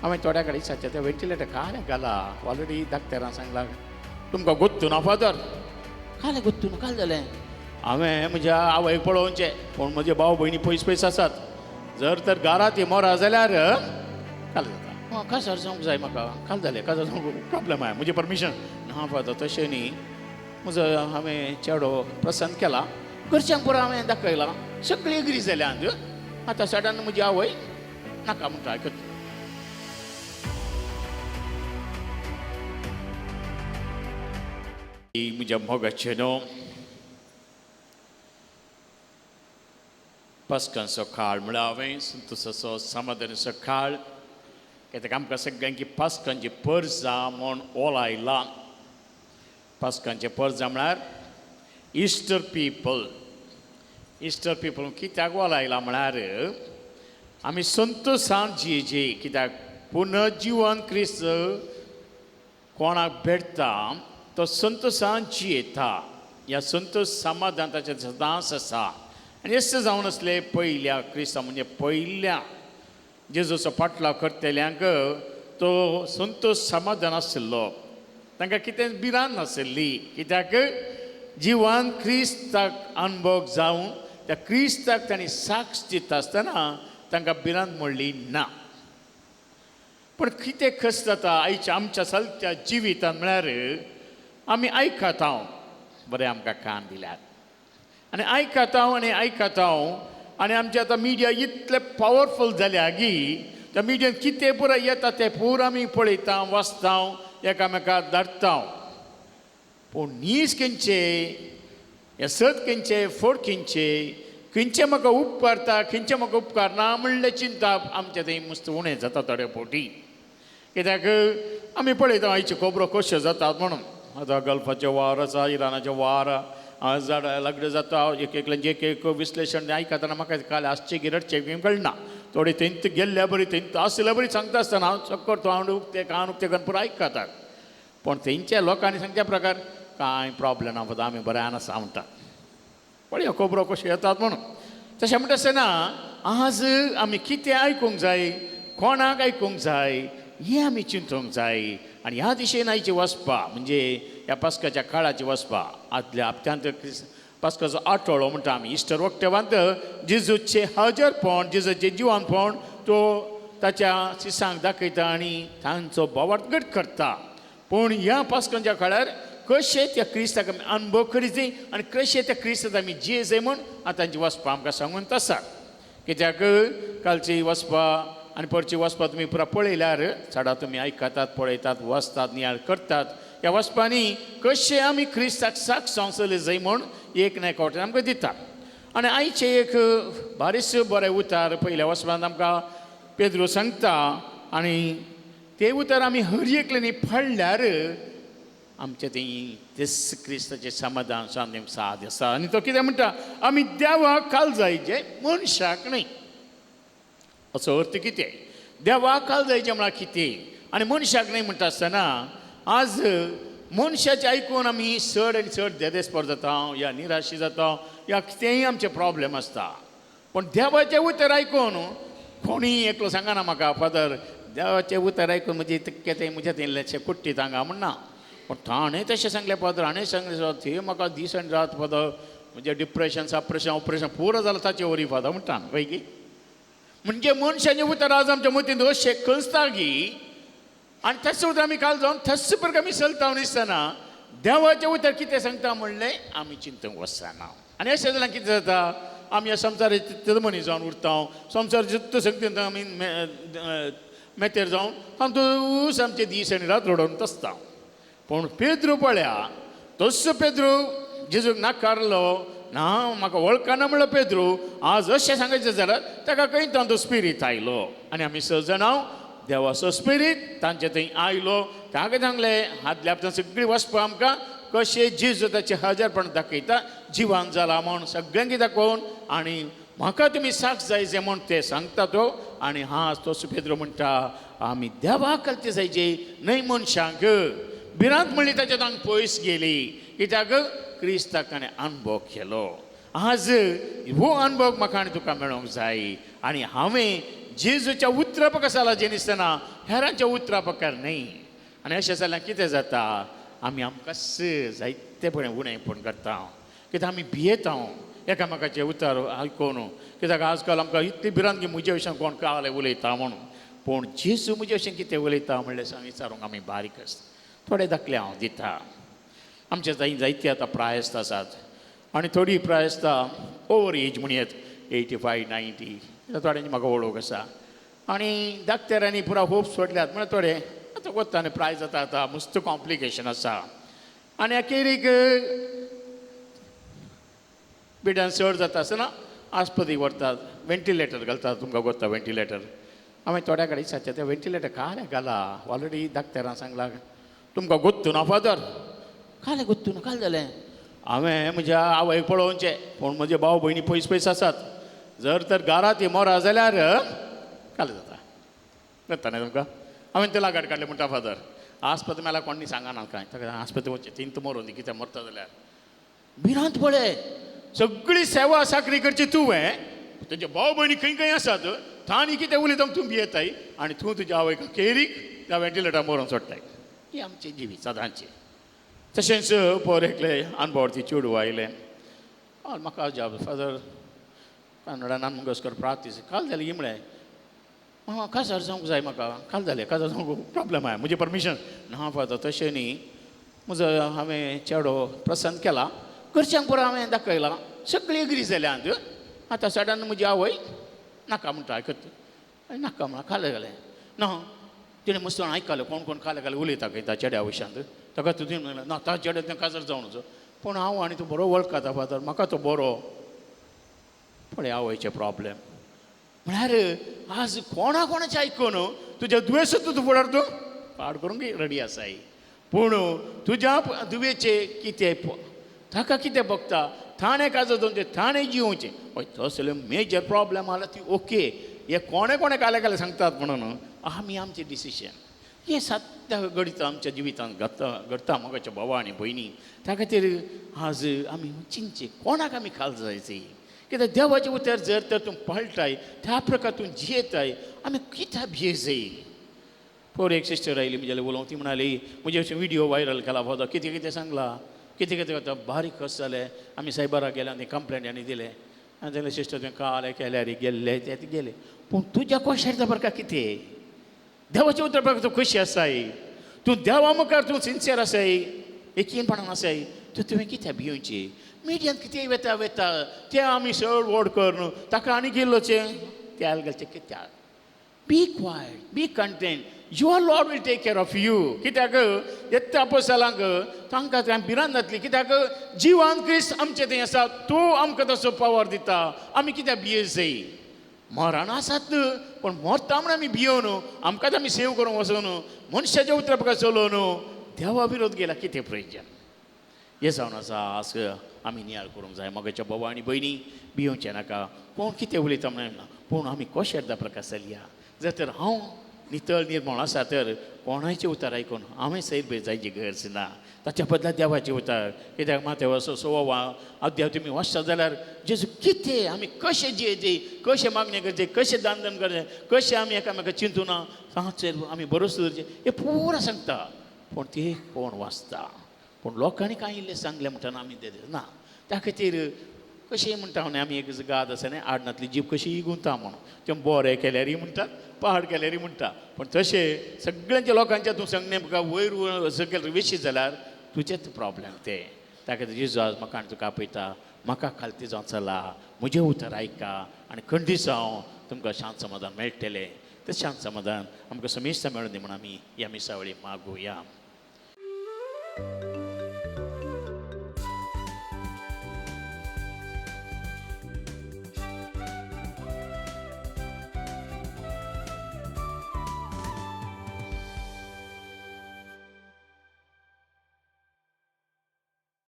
हांवें थोड्या कडेन विचारचें तें वेंटिलेटर काल्याक घाला ऑलरेडी डाक्टरान सांगला तुमकां गोत्तू ना फादर काल्याक गोत्तू ना काल जालें. हांवें म्हज्या आवयक पळोवचें पूण म्हजे भाव भयणी पयस पयस आसात जर तर घरांत ती मोरा जाल्यार काल जाता. काजार जावंक जाय म्हाका काल जालें काजार जावंक प्रॉब्लम आहा म्हजें परमिशन ना फादर तशें न्ही म्हजो हांवें चेडो प्रसन्न केला घरच्यांक पुरो हांवें दाखयलां सगळीं एग्री जाल्या आतां सडन म्हजी आवय नाका म्हणटा आयकत. म्हज्या मोगाचें न्हू पास्कांचो काळ म्हळ्यार हांवें संतोसाचो समाधानाचो काळ कित्याक आमकां सगळ्यांकी पास्कांची परजा म्हूण ओलायला. पास्कांचे परजा म्हळ्यार इस्टर पिपल. इस्टर पिपल कित्याक ओलायला म्हळ्यार आमी संतोसान जियेचे कित्याक पुनर्जिवन क्रिस्त कोणाक भेटता तो संतोसान जियेता. ह्या संतोष समाधान ताचें सदांच आसा. आनी अशें जावन आसलें पयल्या क्रिस्तांव म्हणजे पयल्या जेजूचो फाटलाव करतल्यांक तो संतोष समाधान आशिल्लो. तांकां कितें भिरांत नाशिल्ली कित्याक जिवान क्रिस्ताक अनुभव जावन त्या क्रिस्ताक तांणी साक्ष दिता आसतना तांकां भिरांत म्हणली ना. पूण कितें कस जाता आयच्या आमच्या चलत्या जिवितान म्हळ्यार आमी आयकता बरें आमकां कान दिल्यात आनी आयकता आनी आयकता आनी आमचे आतां मिडिया इतले पावरफूल जाल्या की त्या मिडियान कितें पुराय येता तें पुराय आमी पळयता वाचता एकामेकाक धाडटा. पूण नीज खंयचे हें सत खंयचें फोट खंयचें खंयचें म्हाका उपकारता खंयचें म्हाका उपकारना म्हणलें चिंता आमचें थंय मस्त उणें जाता थोडे फावटी. कित्याक आमी पळयता आयच्यो खबरो कश्यो जातात म्हणून आतां गल्फाचे वार आसा इराणाचे वार झाड लग्न जाता एक एकल्याचें एक एक विश्लेशण आयकतना म्हाका काल आसचें की रडचें बी कळना. थोडे थंय गेल्ल्या बरी थंय आशिल्ल्या बरी सांगता आसतना हांव चक्कर तो हांव उक्ते कान उक्ते करून पुरो आयकतात. पूण थंयच्या लोकांनी सांगच्या प्रकार कांय प्रॉब्लम ना फक्त आमी बऱ्यान आसा म्हणटा. पळया खबरो कश्यो येतात म्हणून. तशें म्हणटा आसतना आज आमी कितें आयकूंक जाय कोणाक आयकूंक जाय हें आमी चिंतूंक जाय. आनी ह्या दिशेन आयची वचपा म्हणजे ह्या पास्काच्या काळाची वचपा आदल्या हप्त्यांत पास्काचो आठवडो म्हणटा आमी इस्टर वक्तेवांत जेजूचें हजरपण जेजूचें जिवानपण तो ताच्या शिसांक दाखयता आनी तांचो भावार्थ घट करता. पूण ह्या पास्कांच्या काळार कशें त्या क्रिस्ताक आमी अनुभव करीत जाय आनी कशें त्या क्रिस्ताक आमी जिये जाय म्हूण आतांची वचपा आमकां सांगून आसा. कित्याक कालची वचपा आनी परची वचपा तुमी पुरा पळयल्यार चडा तुमी आयकतात पळयतात वाचतात नियाळ करतात. ह्या वचपांनी कशें आमी क्रिस्ताक साक्ष जावं जाय म्हूण एक ना एक वाटेन आमकां दिता. आनी आयचें एक बारीस बरें उतार पयल्या वचपांत आमकां पेद्रू सांगता आनी ते उतर आमी हर एकल्यानी पडल्यार आमचें तें तेस क्रिस्ताचें समाधान शांती साद आसा. आनी तो कितें म्हणटा आमी देवाक काल जायचे मनशाक न्हय. असो अर्थ कितें देवाक काल जायचें म्हळ्यार कितें आनी मनशाक न्हय म्हणटा आसतना आज मनशाचें आयकून आमी चड आनी चड देदेस्पर जाता या निराशी जाता या कितेंय आमचें प्रॉब्लम आसता. पूण देवाचें उतर आयकून कोणीय एकलो सांगना म्हाका फादर देवाचें उतर आयकून म्हजें इतकें तें म्हज्या थंय कुट्टीत हांगा म्हणना. पूण ताणें तशें सांगलें फादर हाणें सांगलें थंय म्हाका दीस आनी रात फादर म्हजें डिप्रेशन सप्रेशन ऑपरेशन पुरो जालां ताचे वरी फादर म्हणटा पळय. म्हणजे मनशाचें उतर आज आमच्या मतींत अशें कंसता की आनी तशें उतर आमी काल जावन तशें प्रकार आमी चलता दिसतना देवाचें उतर कितें सांगता म्हणलें आमी चिंतूंक वचना. आनी अशें जाल्यार कितें जाता आमी ह्या संवसाराचे मनीस जावन उरता संवसार जितलो शक्तीन आमी मेतेर जावन तातूंत आमचे दीस आनी रात रडोवन आसता. पूण पेद्रू पळया तसो पेद्रू जेजूक नाकारलो ना म्हाका वळखना म्हणलो पेद्रू आज अशें सांगायचें जाल्यार ताका खंय तांचो स्पिरीत आयलो आनी आमी स जाणां देवाचो स्पिरीत तांचे थंय आयलो. ताका सांगलें आदल्या हप्त्यान सगळीं वचपा आमकां कशें जेजू ताचें हजरपण दाखयता जिवान जाला म्हूण सगळ्यांक दाखोवन आनी म्हाका तुमी साक्ष जाय जे म्हूण ते सांगता तो. आनी हा तो पेद्रू म्हणटा आमी देवाक कलते जायचे न्हय मनशांक. भिरांत म्हणली ताच्या तांक पयस गेली कित्याक क्रिस्ताक ताणें अनुभव केलो. आज हो अनुभव म्हाका आनी तुका मेळोंक जाय आनी हांवें जेजूच्या उतरा प्रकार चला जेनिसतना हेरांच्या उतरा प्रकार न्हय. आनी अशें जाल्यार कितें जाता, आमी आमकां जायते पळय उणेपण करता, कित्याक आमी भियेता एकामेकाचें उतर आयकून. कित्याक आजकाल आमकां इतली भिरांत की म्हज्या विशयान कोण काले उलयता म्हणून. पूण जेजू म्हज्या विशयान कितें उलयता म्हणलें विचारूंक आमी बारीक आसता. थोडे दाखले हांव दिता. आमचे जायते आतां प्रायस्त आसात आनी थोडी प्रायस्तां ओवर एज म्हणयेत, 85 90, थोड्यांची म्हाका वळख आसा. आनी डाक्टरांनी पुरा होप सोडल्यात म्हळ्यार थोडे आतां वता आनी प्राय जाता, आतां मस्त कॉम्प्लिकेशन आसा. आनी अखेरीक बिडान चड जाता आसतना आस्पतीक व्हरतात, वेंटिलेटर घालतात. तुमकां गोत्ता वेंटिलेटर. हांवें थोड्या कडेन विचारचें, तें वेंटिलेटर काले घाला ऑलरेडी डाक्टरान सांगला तुमकां गोत्तू ना फादर, काले गोत्तू ना, काल जालें. हांवें म्हज्या आवयक पळोवचें, पूण म्हजे भाव भयणी पयस पयस आसात, जर तर घरांत मोरा जाल्यार काल जाता जाता न्ही तुमकां. हांवें ते लागाड काडलें म्हणटा फादर आस्पत मेला कोणी सांगना कांय, ताका आस्पत वचचें तीन तूं मरोन दी कितें मरता जाल्यार भिरांत पळय. सगळी सेवा साकरी करची तुवें, तुजे भाव भयणी खंय खंय आसात तांणी कितें उलयता तूं भियेताय आनी तूं तुज्या आवयक केरीक त्या वेंटिलेटर मरोन सोडटाय. ही आमची जिवीत सदांची. तशेंच पोर एकले अनभावती चेडूं आयलें, काल म्हाका जाप फादर कन्नडा मंगेशकर प्रार्थीस काल जालें की म्हळें हां काजार जावंक जाय म्हाका, काल जालें काजार जावंक प्रॉब्लम आहा म्हजें परमिशन ना फादर तशें न्ही, म्हजो हांवें चेडो प्रसन्न केला, घरच्यांक पुरो हांवें दाखयलां, सगळीं एग्री जाल्यांत. आतां सडन म्हजी आवय नाका म्हणटा आयकत नाका म्हणा खालें घालें ना. तिणें मस्त आयकलें कोण कोण खालें घालें उलयता खंय चेड्या विशयांत, ताका तुजें म्हणलें ना ता चेड्या तें काजार जावन. पूण हांव आनी तूं बरो वळखता फादर, म्हाका तो बरो पळय आवयचें प्रॉब्लम म्हळ्यार आज कोणा कोणाचें आयकून तुज्या दुयेंस तूं फुडार तूं पाड करूंक रेडी आसाय, पूण तुज्या दुयेचें कितें ताका कितें बगता, थाणें काजर जावचें थाणें जिवचें, हय तसले मेजर प्रॉब्लम आसल्यार ती ओके, हे कोणे कोणे काले काले सांगतात म्हणून आमी आमचें डिसिजन हें सद्या घडिता आमच्या जिवितांत घडटा घडटा मोगाच्या भावा आनी भयणी. त्या खातीर आज आमी चिंतचें कोणाक आमी खाल जायची, कित्याक देवाचें उतर जर तर तूं पळटाय त्या प्रकार तूं जियेताय आमी कित्याक भियेजय. पोर एक सिस्टर आयली म्हज्या उलोवंक, ती म्हणाली म्हजे अशें विडियो व्हायरल केला फादर, कितें कितें सांगलां कितें कितें करता, बारीक कस जालें. आमी सायबराक गेले आनी कंप्लेन आनी दिलें आनी जाल्यार सिस्टर तुवें काल केल्यार गेल्ले ते गेले, पूण तुज्या कोशार प्रकार कितें देवाचें उतर प्रकार तूं खोशी आसाय, तूं देवा मुखार तूं सिन्सियर आसाय, यकीनपणान आसाय, तूं तुवें कित्याक भिवची. मिडियांत कितें वेता वेता तें आमी चड व्हड करून ताका आनी गेल्लोचें तेल घालचें कित्याक. Be quiet, be content, your Lord will take care of you. कित्याक येता आपोस्तालांक तांकां थंय भिरांत जातली, कित्याक जिवान क्रिस्त आमचे थंय आसा, तो आमकां तसो पावर दिता, आमी कित्याक भियेजय. मरण आसात पूण मरता म्हण आमी भियोवन आमकांच आमी सेव करूंक वचून मनशाच्या उतरा प्रकार चलोवन देवा विरोध गेला कितें प्रयोजन. हें जावन आसा आज आमी नियाळ करूंक जाय मोगाच्या भावा आनी भयणी, भियोवचें नाका कोण कितें उलयता म्हणून ना, पूण आमी कशें प्रकार चलया. जर तर हांव नितळ निर्मळ आसा तर कोणाचें उतर आयकून हांवें सैर बेर जायची गरज ना, ताच्या बदला देवाचें उतर. कित्याक माथ्या असो सोवा अध्याय तुमी वाचता जाल्यार जेजू कितें आमी कशें जियेचे, कशें मागणें करचें, कशें दान करचें, कशें आमी एकामेका चिंतूना ताचेर आमी भरोसो दवरचें हें पुरा सांगता. पूण ते कोण वाचता, पूण लोकांनी कांय इल्लें सांगलें म्हणटना आमी तें ना. त्या खातीर कशें म्हणटा न्ही आमी एक गाद आसा न्ही, आडनांतली जीब कशी गुंता म्हणून, तें बरें केल्यारय म्हणटा पहाड केल्यारय म्हणटा, पूण तशें सगळ्यांच्या लोकांच्या तूं सांगणें म्हाका वयर सकयल वेशी जाल्यार तुजेंच प्रॉब्लम तें. त्या खातीर जेजू आज म्हाका आनी तुका आपयता, म्हाका खालती जावन चला, म्हजें उतर आयका आनी खंडीत जावं तुमकां शांत समाधान मेळटलें. तें शांत समाधान आमकां समेस्त मेळूं दी म्हूण आमी ह्या मिसावळी मागुया.